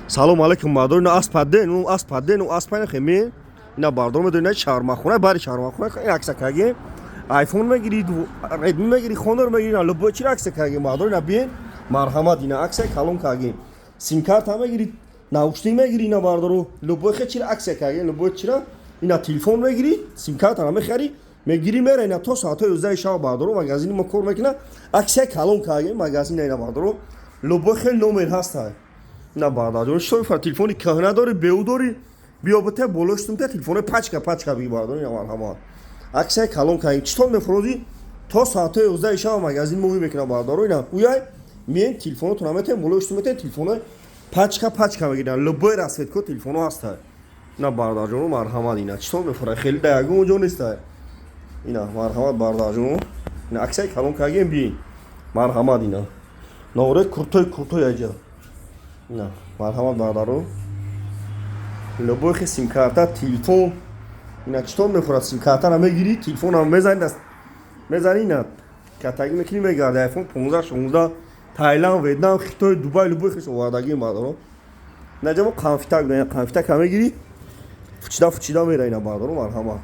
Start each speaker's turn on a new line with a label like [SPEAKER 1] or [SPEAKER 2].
[SPEAKER 1] Салом алейкум, бардор. Ина аспаде, ну аспаде, ну аспайна хеме. Ина бардор медони, ина шармахона, бари шармахона акса кагем. Айфон мегири, Редми мегири, Хонор мегири, ина любой чира акса кагем, бардор. Ина биен, марҳамат, ина акса калон кагем. Сим-карта мегири, наушник мегири, ина бардору, любой хе чира акса кагем, любой чира. Ина телефон мегири, сим-картара мехари, мегири, мера. Ина то соатҳои 11 шаб, бардору, магазини мо кор мекуна. Аксия калон кагем магазин. Ина бардору, любой хел номер ҳаста. Ина бардарҷон, что мефар, телефони кӯҳна дори, беу дори, биё бите болоштум, те телефони пачка пачка биги, бардор. Ина марҳамат, аксия калон кагем. Читон мефурӯзӣ? То соатҳои 11 шаб магазин муҳим мекуна, бардору. Ина уяй миен, телефонотона метем, болоштум метем, телефони пачка пачка мегиран. Любой расцветка телефоно ҳаста. Ина бардарҷону, марҳамат. Ина читон мефурад, хеле да ягон ҷо неста. Ина марҳамат, бардарҷону, ина аксияи калон кагем, биин, марҳамат. Ина нораи крутой крутой аҷа. Ина марҳамат, бардару, любой хе симкарта, телефон. Ина читон мефурад? Симкартара мегирӣ, телефонам мезани, даст мезани, ина катагӣ мекунӣ, мегарди. Айфон 15, 16, Тайланд, Ветнам, Хитой, Дубай, любой хеш овардагим, бардаро. Ина ҷамо конфетак, ина конфетака мегирӣ, фучида фучида мера. Ина бардаро, марҳамат.